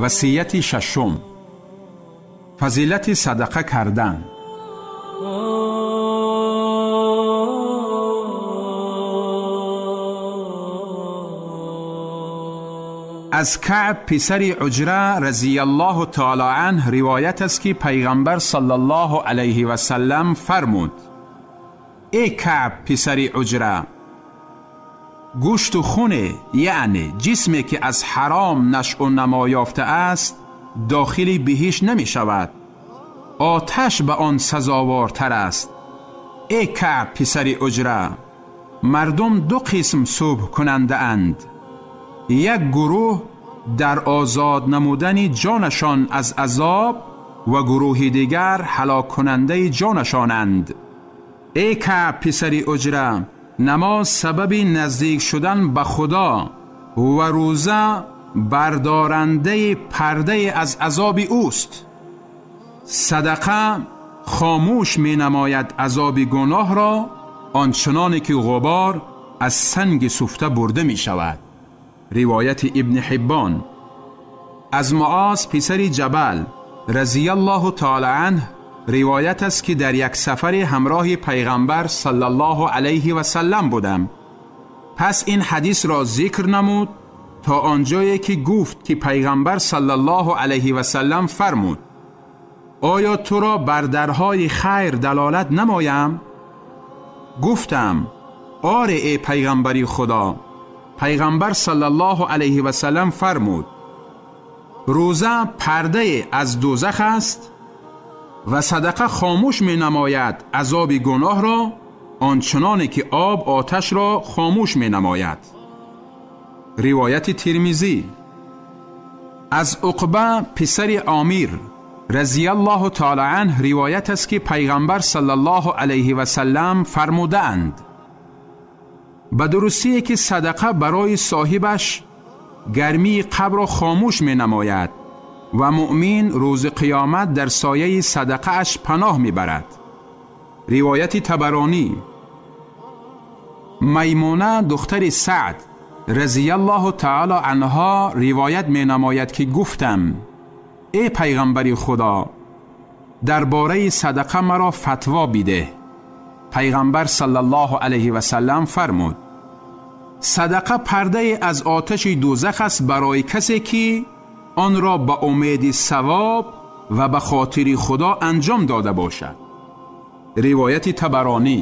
Васияти шашум: фазилати садақа кардан. Аз Каъб писари Уҷра разияллоҳу таъоло анҳ ривоят аст, ки пайғамбар саллаллоҳу алайҳи васаллам фармуд: эй Каъб писари Уҷра, гӯшту хуне, яъне ҷисме ки аз ҳаром нашъу намо ёфта аст, дохили биҳишт намешавад, оташ ба он сазовортар аст. Эй Каъб писари Уҷра, мардум ду қисм субҳ кунандаанд. Як гурӯҳ дар озод намудани ҷонашон аз азоб ва гурӯҳи дигар ҳалоккунандаи ҷонашонанд. Эй Каъб писари Уҷра, намоз сабаби наздик шудан ба Худо ва рӯза бардорандаи парда аз азоби ӯст. Садақа хомӯш менамояд азоби гуноҳро, ончуноне ки ғубор аз санги суфта бурда мешавад. Ривояти Ибни Ҳиббон. Аз Муоз писари Ҷабал разияллоҳу таъоло анҳ ривоят аст, ки дар як сафари ҳамроҳи пайғамбар саллаллоҳу алайҳи васаллам будам. Пас ин ҳадисро зикр намуд то онҷое ки гуфт ки пайғамбар саллаллоҳу алайҳи васаллам фармуд: оё туро бар дарҳои хайр далолат намоям? Гуфтам: оре, эй пайғамбари Худо. Пайғамбар саллаллоҳу алайҳи васаллам фармуд: рӯза пардае аз дӯзах аст ва садақа хомӯш менамояд азоби гуноҳро, ончуноне ки об оташро хомӯш менамояд. Ривояти Тирмизӣ. Аз Уқба писари Омир разияллоҳу таъоло анҳ ривоят аст, ки пайғамбар саллаллоҳу алайҳи васаллам фармудаанд: ба дурустие ки садақа барои соҳибаш гармии қабрро хомӯш менамояд ва муъмин рӯзи қиёмат дар сояи садақааш паноҳ мебарад. Ривояти Табаронӣ. Маймуна духтари Саъд разияллоҳу таъоло анҳо ривоят менамояд, ки гуфтам: эй пайғамбари Худо, дар бораи садақа маро фатво бидеҳ. Пайғамбар саллаллоҳу алайҳи васаллам фармуд: садақа пардае аз оташи дӯзах аст барои касе ки онро ба умеди савоб ва ба хотири Худо анҷом дода бошад. Ривояти Табаронӣ.